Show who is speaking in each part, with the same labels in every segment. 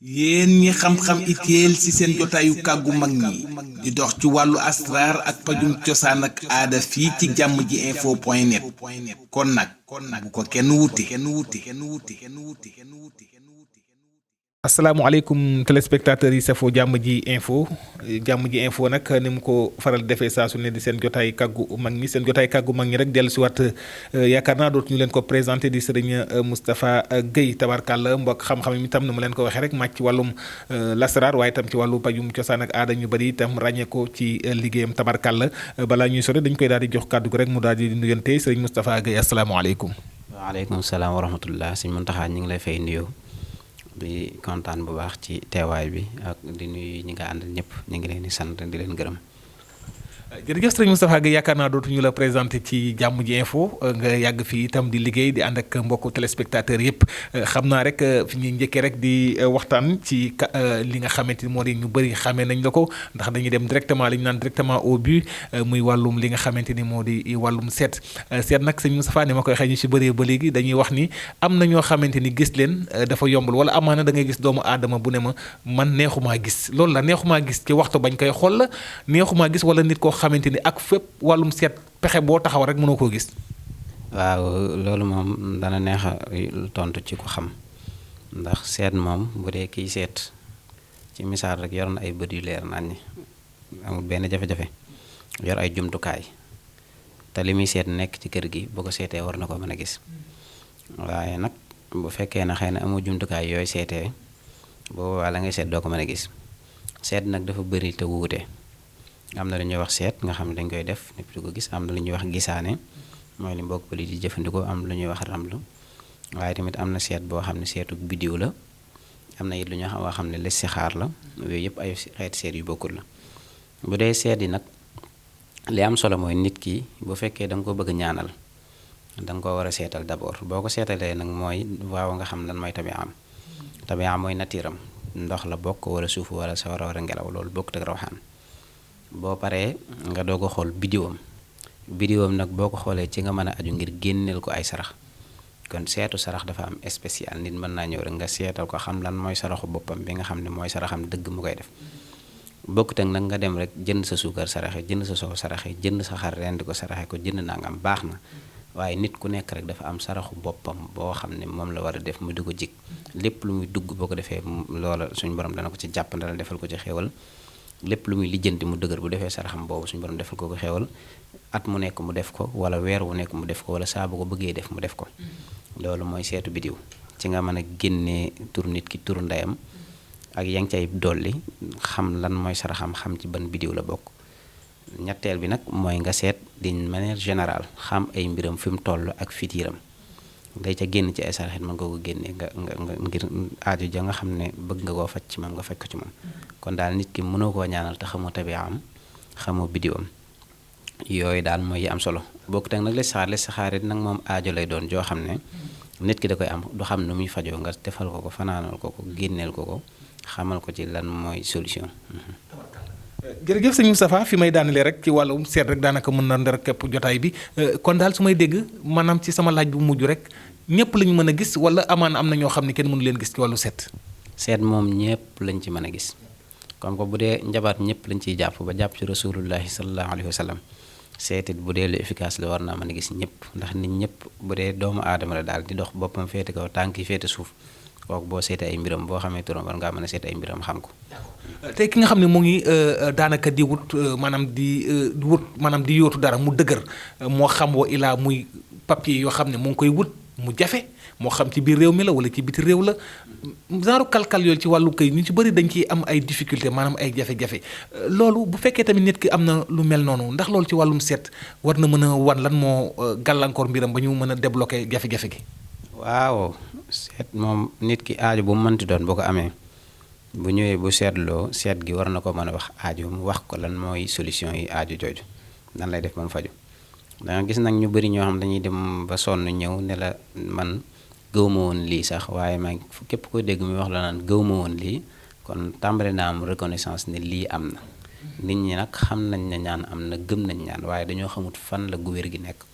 Speaker 1: yéen ñi xam-xam itéel ci seen jotaayu kàggu mag ñi di dox ci wàllu asraar ak pajum cosaan ak aada fii ci jàmm ji info point net kon nag bu ko kenn wuti.
Speaker 2: asalaamaaleykum téléspectateurs yi safoo jàmm ji info nag ni mu ko faral defee saa su ne di seen jotaay kàggu mag ñi rek dellu si waat yaakaar naa dootuñu leen ko présenté di sëriñ Moustapha Guèye tabarkàlla mbokk xam-xam yi itam ni mu leen ko waxee rek màcc ci wàllum lasaraar waaye itam ci wàllu pajum cosaan ak aada ñu bëri itam ràññee ko ci liggéeyam tabarkàlla balaa ñuy sore dañ koy daal di jox kàddu gi rek mu daal di nuyante sëriñ Moustapha Guèye asalaamaaleykum.
Speaker 3: waaleykum salaam wa rahmatullah sëñ Muntaxa ñu ngi lay fay nuyoo di kontaan bu baax ci teewaay bi ak di nuyu ñi nga àndal ñëpp ñu ngi leen di sant di leen gërëm.
Speaker 2: jërëjëf sëriñ Moustapha Guèye yaakaar naa dootuñu la présenté ci jàmm ji info nga yàgg fii itam di liggéey di ànd ak mbokku téléspectateurs yëpp xam naa rek fi ñuy njëkkee rek di waxtaan ci li nga xamante ni moo di ñu bëri xamee nañ la ko ndax dañuy dem directement li ñu naan directement au but muy wàllum li nga xamante ni moo di wàllum seet nag sëriñ Moustapha ni ma koy xëy ñu ci bëree ba léegi dañuy wax ni am na ñoo xamante ni gis leen dafa yombul wala amaana da ngay gis doomu aadama bu ne ma man neexumaa gis loolu la neexumaa gis ci waxtu bañ koy xool la neexumaa gis wala nit koo xamante ni ak fépp wàllum seet pexe boo taxaw rek mënoo koo gis.
Speaker 3: waaw loolu moom dana neex a tontu ci ko xam ndax seet moom bu dee kiy seet ci misaal rek yor na ay bët yu leer naññ amul benn jafe-jafe yor ay jumtukaay te li muy seet nekk ci kër gi boo ko seetee war na ko mën a gis waaye nag bu fekkee ne xëy na amoo jumtukaay yooyu seetee boobaa la ngay seet doo ko mën a gis seet nag dafa bëri te wuute. am na lu ñuy wax seet nga xam ne dañ koy def ñëpp di ko gis am na lu ñuy wax gisaane mooy li mbokk pël yi di jëfandikoo am lu ñuy wax ramlu waaye tamit am na seet boo xam ne seetu biddiw la am na it lu ñuy wax xam ne listixaar la yooyu yëpp ay xeeti seet yu bokkul la bu dee seet yi nag li am solo mooy nit ki bu fekkee da nga ko bëgg ñaanal da nga ko war a seetal d'abord boo ko seetalee nag mooy waaw nga xam lan mooy tabi'am mooy natiiram ndox la bokk wala suuf wala sawara wala ngelaw loolu bokk ak rawxaan boo paree nga doog a xool bidiwam nag boo ko xoolee ci nga mën a aju ngir génneel ko ay sarax kon seetu sarax dafa am spécial nit mën naa ñëw rek nga seetal ko xam lan mooy saraxu boppam bi nga xam ne mooy saraxam dëgg mu koy def bokkut ak nag nga dem rek jënd sa suukar saraxe jënd sa soow saraxe jënd sa xar rendi ko saraxe ko jënd nangam baax na waaye nit ku nekk rek dafa am saraxu boppam boo xam ne moom la war a def mu di ko jig lépp lu muy dugg boo ko defee loola suñu borom dana ko ci jàppandal defal ko ci xéewal lépp lu muy lijjanti mu dëgër bu defee saraxam boobu suñu borom defal ko xéewal at mu nekk mu def ko wala weer wu nekk mu def ko wala saa bu ko bëggee def mu def ko loolu mooy seetu bidiw ci nga mën a génnee tur nit ki turu ndeyam ak yaa ngi cay dolli xam lan mooy saraxam xam ci ban bidiw la bokk ñetteel bi nag mooy nga seet d'une manière générale xam ay mbiram fi mu toll ak fitiiram day ca génn ci ay saraxit mën nga ko génnee nga ngir aajo ja nga xam ne bëgg nga koo faj ci moom nga faj ko ci moom kon daal nit ki mënoo koo ñaanal te xamoo tabi'am xamoo bidiwam yooyu daal mooy yi am solo bokkut ak nag listixaar it nag moom aajo lay doon joo xam ne nit ki da koy am du xam nu muy fajoo nga defal ko fanaanal ko génneel ko xamal ko ci lan mooy solution.
Speaker 2: jërëjëf sëñ Moustapha fi may daanelee rek ci wàllum seet rek daanaka mën na ndar képp jotaay bi kon daal su may dégg maanaam ci sama laaj bu mujj rek ñëpp lañu mën a gis wala amaan am na ñoo xam ne kenn mënu leen gis ci wàllu seet.
Speaker 3: seet moom ñëpp lañ ci mën a gis comme que bu dee njabaat ñëpp lañ ciy jàpp ba jàpp ci rasulullahi sallallahu alayhi wa sallam seetit bu dee lu efficace la war naa mën a gis ñëpp ndax nit ñëpp bu dee doomu aadama la daal di dox boppam féete kaw tànk yi féete suuf kooku boo seete ay mbiram boo xamee turam war ngaa mën a seete ay mbiram xam ko.
Speaker 2: tey ki nga xam ne mu ngi daanaka di wut maanaam di yóotu dara mu dëgër moo xam wa ilaa muy papier yoo xam ne mu ngi koy wut mu jafe moo xam ci biir réew mi la wala ci biti réew la genre kalkal yooyu ci wàllu këy ñu ci bëri dañ ciy am ay difficulté maanaam ay jafe-jafe loolu bu fekkee tamit nit ki am na lu mel noonu ndax loolu ci wàllum seet war na mën a wan lan moo gàllankoor mbiram ba ñu mën a débloquer jafe-jafe gi.
Speaker 3: waaw seet moom nit ki aajo bu mu mënti doon boo ko amee bu ñëwee bu seetloo seet gi war na ko mën a wax aajo mu wax ko lan mooy solution yi aajo jooju nan lay def ba mu faju da nga gis nag ñu bëri ñoo xam dañuy dem ba sonn ñëw ne la man gëwma woon lii sax waaye maa ngi képp koy dégg muy wax la naan gëwma woon lii kon tàmbali naa am reconnaissance ne lii am na nit ñi nag xam nañ ne ñaan am na gëm nañ ñaan waaye dañoo xamut fan la gu wér gi nekk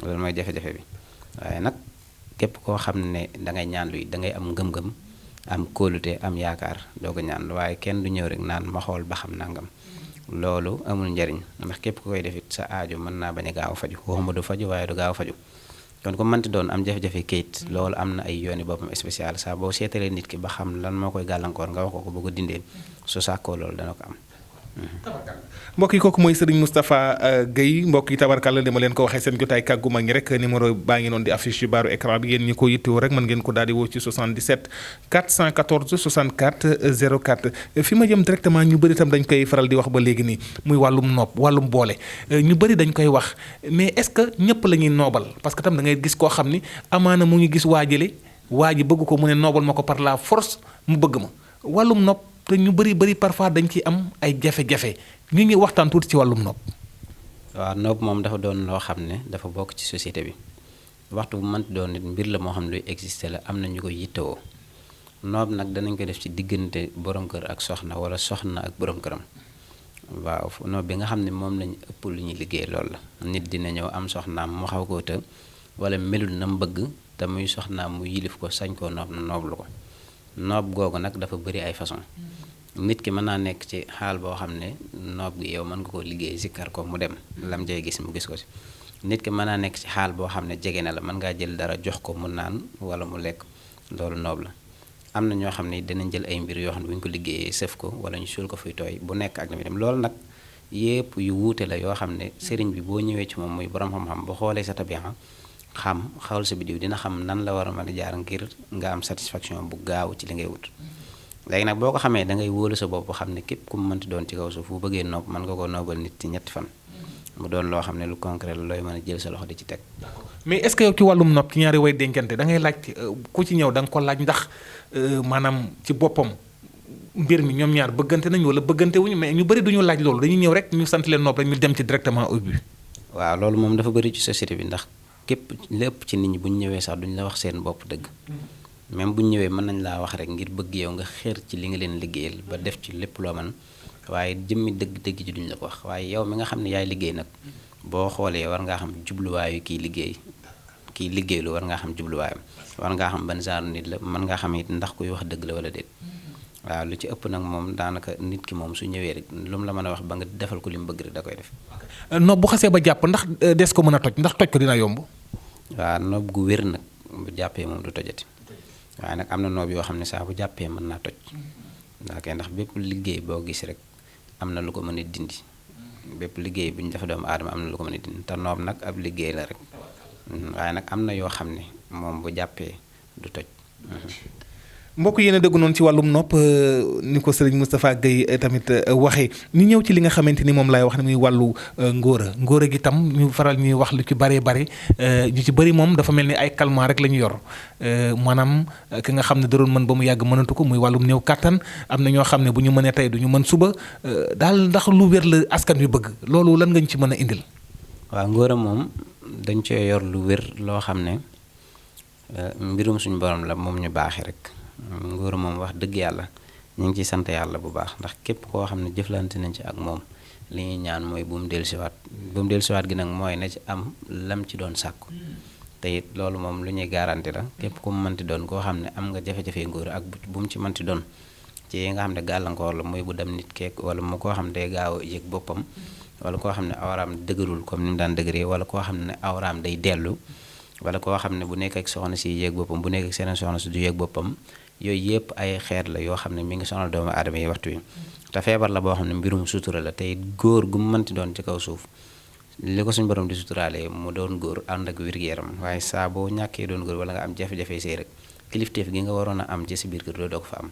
Speaker 3: loolu mooy jafe-jafe bi waaye nag képp koo xam ne da ngay ñaan luy da ngay am ngëm-ngëm am kóolute am yaakaar doo ko ñaan waaye kenn du ñëw rek naan ma xool ba xam nangam loolu amul njariñ ndax képp ku koy def it sa aajo mën naa bañ a gaaw a faju waxuma du faju waaye du gaaw a faju kon ko mënti doon am jafe-jafe kayit loolu am na ay yooni boppam spécial saa boo seetalee nit ki ba xam lan moo koy gàllankoor nga wax ko bu ko dindee su sàkkoo loolu dana ko am.
Speaker 2: mbokk yi kooku mooy Serigne Moustapha Guèye mbokk yi tabarkàlla li ma leen ko waxee seen jotaay kàggu mag ñi rek numéro baa ngi noonu di affiche ci baaru écran bi yéen ñi ko yittewoo rek mën ngeen ko daal di woo ci 77 414 64 04 fi ma jëm directement ñu bëri itam dañ koy faral di wax ba léegi nii muy wàllum nopp wàllum boole ñu bëri dañ koy wax mais est-ce que ñëpp la ñuy noobal parce que tam da ngay gis koo xam ni amaana mu ngi gis waajale waa ji bëgg ko mu ne noobal ma ko par la force mu bëgg ma wàllum nopp te ñu bëri parfois dañ ci am ay jafe-jafe ñu ngi waxtaan tuuti ci wàllum nopp.
Speaker 3: waaw nopp moom dafa doon loo xam ne dafa bokk ci société bi waxtu bu mënti doon nit mbir la moo xam ne luy exister la am na ñu ko yittewoo nopp nag danañ ko def ci diggante borom kër ak soxna wala soxna ak borom këram waaw nopp bi nga xam ne moom lañ ëpp lu ñuy liggéey loolu la nit dina ñëw am soxnaam mu xaw koo të wala melul na mu bëgg te muy soxnaam mu yilif ko sañ koo noob na nooblu ko noob googu nag dafa bëri ay façon nit ki mën naa nekk ci xaal boo xam ne noob gi yow mën nga koo liggéey sikkar ko mu dem lam jay gis mu gis ko si nit ki mën naa nekk ci xaal boo xam ne jege na la mën ngaa jël dara jox ko mu naan wala mu lekk loolu noob la am na ñoo xam ne dinañ jël ay mbir yoo xam ne bu ñu ko liggéeyee sëf ko wala ñu suul ko fuy tooy bu nekk ak na mi dem loolu nag yépp yu wuute la yoo xam ne sëriñ bi boo ñëwee ci moom muy borom xam-xam bu xoolee sa tabixa xam xawal sa bidiw dina xam nan la war a mën a jaar ngir nga am satisfaction bu gaaw ci li ngay wut léegi nag boo ko xamee da ngay wóolu sa bopp xam ne képp ku mu mënti doon ci kaw suuf bu bëggee nopp mën nga ko noobal nit ci ñetti fan mu doon loo xam ne lu concret la looy mën a jël sa loxo di ci teg.
Speaker 2: mais est-ce que yow ci wàllum nopp ci ñaari way dencante da ngay laaj ku ci ñëw da nga ko laaj ndax maanaam ci boppam mbir mi ñoom ñaar bëggante nañ wala bëggante wuñu mais ñu bëri duñu laaj loolu dañuy ñëw rek ñu sant leen nopp rek ñu dem ci directement au but.
Speaker 3: waaw loolu moom dafa bëri ci société bi ndax képp lépp ci nit ñi bu ñu ñëwee sax duñu la wax seen bopp dëgg même bu ñu ñëwee mën nañ laa wax rek ngir bëgg yow nga xeer ci li nga leen liggéeyal ba def ci lépp loo mën waaye jëmmi dëgg ci duñ la ko wax waaye yow mi nga xam ne yaay liggéey nag boo xoolee war ngaa xam jubluwaayu kiy liggéeylu war ngaa xam jubluwaayam war ngaa xam ban genre nit la mën ngaa xam it ndax kuy wax dëgg la wala déet waaw lu ci ëpp nag moom daanaka nit ki moom su ñëwee rek lu mu la mën a wax ba nga defal ko li mu bëgg rek da koy def.
Speaker 2: nopp bu xasee ba jàpp ndax des ko mën a toj ndax toj ko dina yomb.
Speaker 3: waaw noob gu wér nag bu jàppee moom du tojati waaye nag am na noob yoo xam ne saa bu jàppee mën naa toj ndax bépp liggéey boo gis rek am na lu ko mën a dindi bépp liggéey bu ñu def doomu aadama am na lu ko mën a dindi te noob nag ab liggéey la rek waaye nag am na yoo xam ne moom bu jàppee du toj.
Speaker 2: mbokk yéen a dégg noonu ci wàllum nopp ni ko Serigne Moustapha Guèye tamit waxee ñu ñëw ci li nga xamante ni moom laay wax ne muy wàllu ngóora gi tam ñu faral ñuy wax lu ci bëree bëri ñu ci bëri moom dafa mel ni ay calmant rek la ñu yor maanaam ki nga xam ne da doon mën ba mu yàgg mënatu ko muy wàllum néew kàttan am na ñoo xam ne bu ñu mënee tey du ñu mën suba daal ndax lu wér la askan wi bëgg loolu lan nga ñu ci mën a indil.
Speaker 3: waaw ngóora moom dañ cee yor lu wér loo xam ne mbirum suñu borom la moom ñu baaxee rek. ngóor moom wax dëgg yàlla ñu ngi ciy sant yàlla bu baax ndax képp koo xam ne jëflante nañ ci ak moom li ñuy ñaan mooy bu mu dellusiwaat gi nag mooy na ci am lam ci doon sàkku te it loolu moom lu ñuy garanti la képp ku mu mënti doon koo xam ne am nga jafe-jafe ngóor ak bu mu ci mënti doon ci yi nga xam ne gàllankoor la mooy bu dem nit keek wala mu koo xam ne day gaaw a yëg boppam wala koo xam ne awraam dëgërul comme ni mu daan dëgëree wala koo xam ne awraam day dellu wala koo xam ne bu nekk ak soxna si yéeg boppam bu nekk ak seen soxna si du yéeg boppam yooyu yëpp ay xeet la yoo xam ne mi ngi sonal doomu aadama yi waxtu wi te feebar la boo xam ne mbirum sutura la tey góor gu mu mënti doon ci kaw suuf li ko suñu borom di suturaalee mu doon góor ànd ak wér-gu-yaram waaye saa boo ñàkkee doon góor wala nga am jafe-jafe sëy rek kilifteef gi nga waroon a am ci si biir kër doo ko fa am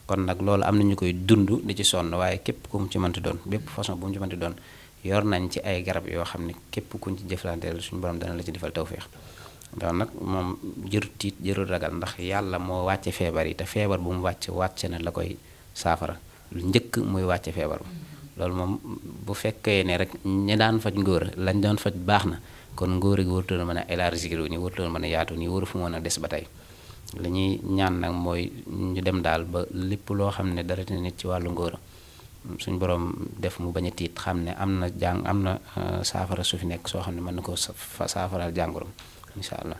Speaker 3: kon nag loolu am na ñu koy dund di ci sonn waaye képp ku mu ci mënti doon bépp façon bu mu ci mënti doon yor nañ ci ay garab yoo xam ne képp kuñ ci jëflanteel suñu borom dana la ci defal tawféex donc nag moom jërul tiit jërul ragal ndax yàlla moo wàcce feebar yi te feebar bu mu wàcce na la koy saafara lu njëkk muy wàcce feebar ba loolu moom bu fekkee ne rek ñi daan faj ngóor lañ doon faj baax na kon ngóor gi warutoon mën a élargir ni warutoon mën a yaatu ni waru fu mën a des ba tey li ñuy ñaan nag mooy ñu dem daal ba lépp loo xam ne dara nit ci wàllu ngóor suñ borom def mu bañ a tiit xam ne am na saafara su fi nekk soo xam ne mën na ko saafaraal jàngoro incha allah.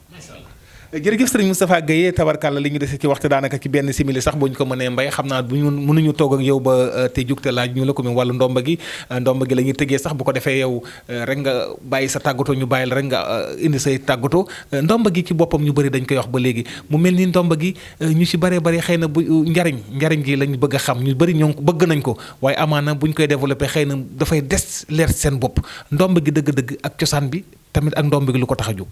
Speaker 2: jërëjëf sëriñ Moustapha Guèye tabarkàlla li ñu dese ci waxtu daanaka ci benn simili sax bu ñu ko mënee mbay xam naa bu ñu mënuñu toog ak yow ba te jugte laaj ñu la ko mi wàllu ndomba gi la ñuy tëjee sax bu ko defee yow rek nga bàyyi sa tàggatoo ñu bàyyi la rek nga indi say tàggatoo ndomba gi ci boppam ñu bëri dañ koy wax ba léegi mu mel ni ndomba gi ñu ci bëree bëri xëy na bu njariñ gi lañ bëgg a xam ñu bëri ñoo bëgg nañ ko waaye amaana buñ koy développé xëy na dafay des leer seen bopp ndomba gi dëgg-dëgg ak cosaan bi tamit ak ndomba gi lu ko tax a jóg.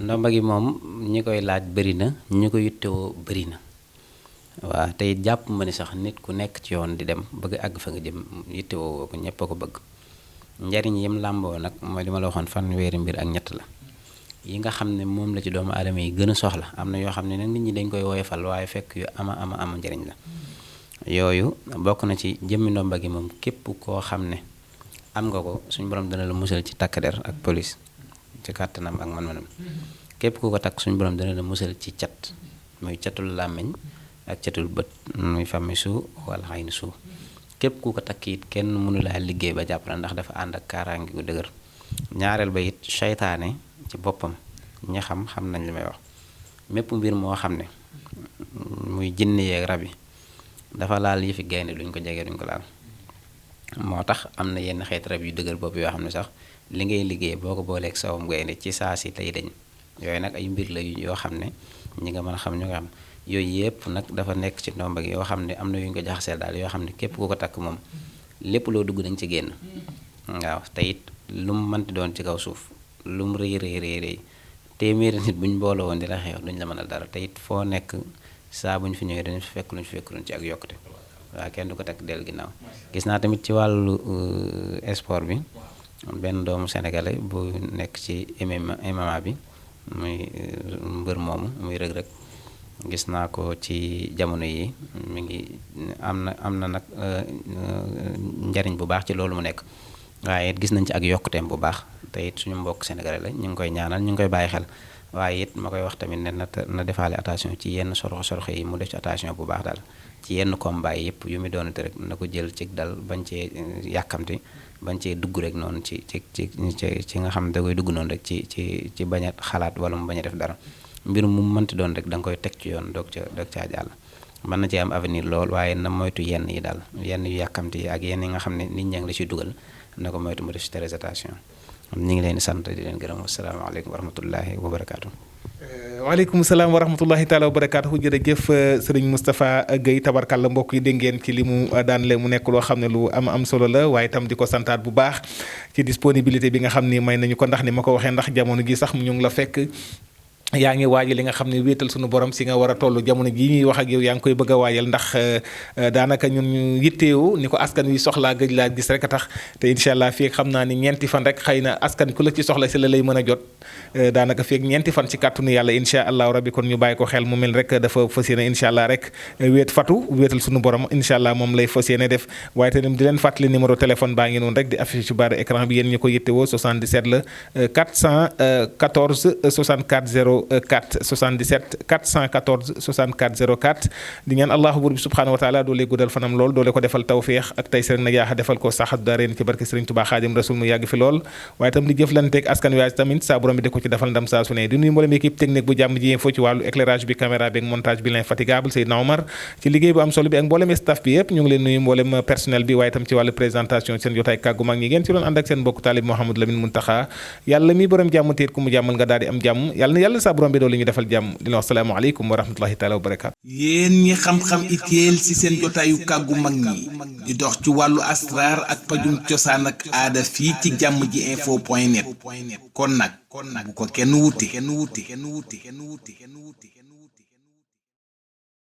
Speaker 3: ndomba gi moom ñi koy laaj bëri na ñi ko yittewoo bëri na waaw tey jàpp ma ni sax nit ku nekk ci yoon di dem bëgg àgg fa nga jëm yittewoo ko ñëpp a ko bëgg njariñ yim làmboo nag mooy li ma la waxoon fanweeri mbir ak ñett la yi nga xam ne moom la ci doomu aadama yi gën a soxla am na yoo xam ne nag nit ñi dañ koy woyofal waaye fekk yu ama njariñ la yooyu bokk na ci jëmmi ndomba gi moom képp koo xam ne am nga ko suñu borom dana la musal ci takk der ak police ci kàttanam ak man-manam képp ku ko takk suñu borom dana la musal ci cat muy catul làmmiñ ak catul bët muy fàmmi suu wala xay ni suu képp ku ko takk it kenn mënu laa liggéey ba jàpp la ndax dafa ànd ak kaaraange gu dëgër ñaareel ba it seytaane ci boppam ñi xam nañ li may wax mépp mbir moo xam ne muy jinne yeeg rab yi dafa laal yi fi gaynde duñ ko jege duñ ko laal moo tax am na yenn xeet rab yu dëgër bopp yoo xam ne sax li ngay liggéey boo ko booleeg sawam gaynde ci saa si tey dañ yooyu nag ay mbir la yoo xam ne ñi nga mën a xam ñu nga xam yooyu yëpp nag dafa nekk ci ndomba gi yoo xam ne am na yu ñu ko jaxaseel daal yoo xam ne képp ku ko takk moom lépp loo dugg dañ ci génn waaw te it lu mu mënti doon ci kaw suuf lu mu rëy téeméeri nit bu ñu booloo woon di la xeex duñ la mënal dara te it foo nekk saa bu ñu fi ñëwee dañu fi fekk luñ fi fekk ci ak yokkute waaw kenn du ko takk dellu ginnaaw gis naa tamit ci wàllu sport bi benn doomu sénégalais bu nekk ci MMA bi muy mbër moomu muy rëg-rëg gis naa ko ci jamono yi mi ngi am na nag njariñ bu baax ci loolu mu nekk waaye it gis nañ ci ak yokkuteem bu baax te it suñu mbokk sénégalais la ñu ngi koy ñaanal ñu ngi koy bàyyi xel waaye it ma koy wax tamit ne na defaale attention ci yenn soroxe yi mu def ci attention bu baax daal ci yenn combat yi yëpp yu mu doonate rek na ko jël ci dal bañ cee yàkkamti bañ cee dugg rek noonu ci nga xam ne da koy dugg noonu rek ci bañ a xalaat wala mu bañ a def dara mbir mu mënti doon rek da nga koy teg ci yoon doog caa jàll mën na ci am avenir lool waaye na moytu yenn yi daal yenn yu yàkkamti yi ak yenn yi nga xam ne nit ñaa ngi la ciy dugal na ko moytu mu def ci très attention ñu ngi leen di sant di leen gërëm asalaamaaleykum wa rahmatullahi wa barakaatu.
Speaker 2: waaleykum salaam wa rahmatullahi taala wa barakaatu jërëjëf sëriñ Moustapha Guèye tabarkàlla mbokk yi dégg ngeen ci li mu daan le mu nekk loo xam ne lu am solo la waaye itam di ko santaat bu baax ci disponibilité bi nga xam ni may nañu ko ndax ni ma ko waxee ndax jamono gi sax ñu ngi la fekk yaa ngi waajal li nga xam ne wéetal sunu borom si nga war a toll jamono jii ñuy wax ak yow yaa ngi koy bëgg a waajal ndax daanaka ñun ñu yitteewu ni ko askan wi soxlaa gëj laa gis rek a tax te incha allah fii xam naa ni ñeenti fan rek xëy na askan ku la ci soxla si la lay mën a jot daanaka fii ñeenti fan ci kàttanu yàlla incha allahu rabbi kon ñu bàyyi ko xel mu mel rek dafa fas yéene incha allah rek wéetal sunu borom incha allah moom lay fas yéene def waaye tamit di leen fàttali numéro téléphone baa ngi noonu rek di affiché ci barre écran bi yéen ñu ko yittewoo 77 la 414 64 04 77 414 64 04 di ñaan allahu buur bi subhanahu wa taala doole guddal fanam lool doole ko defal tawféex ak tey sëriñ na yaaxa defal ko saxat daareen ci barke sëriñ Tuubaa Xaadim Rasul mu yàgg fi lool waaye itam di jëflanteeg askan wi tamit saa borom bi di ko ci defal ndam saa su ne di nuyu mboolem équipe technique bu jàmm ji info ci wàllu éclairage bi caméra bi ak montage bi l'infatigable Seydina Omar ci liggéey bu am solo bi ak mboolem staff bi yëpp ñu ngi leen nuyu mboolem personnel bi waaye itam ci wàllu présentation seen jotaay kàggu mag ñi ngeen ci doon ànd ak seen mbokk taalib Mouhamadou Lamine Muntaxa yàlla mi borom jàmm téet ku mu jàmmal nga daal di am jàmm yàlla na yàlla saa borom bi doolu ñu defal jàmm di la wax salaamaaleykum wa rahmatullahi taala wa barakaatu.
Speaker 1: yéen ñi xam-xam itéel ci seen jotaayu kàggu mag ñi di dox ci wàllu asraar ak pajum cosaan ak aada fii ci jàmm ji info point net kon nag bu ko kenn wuti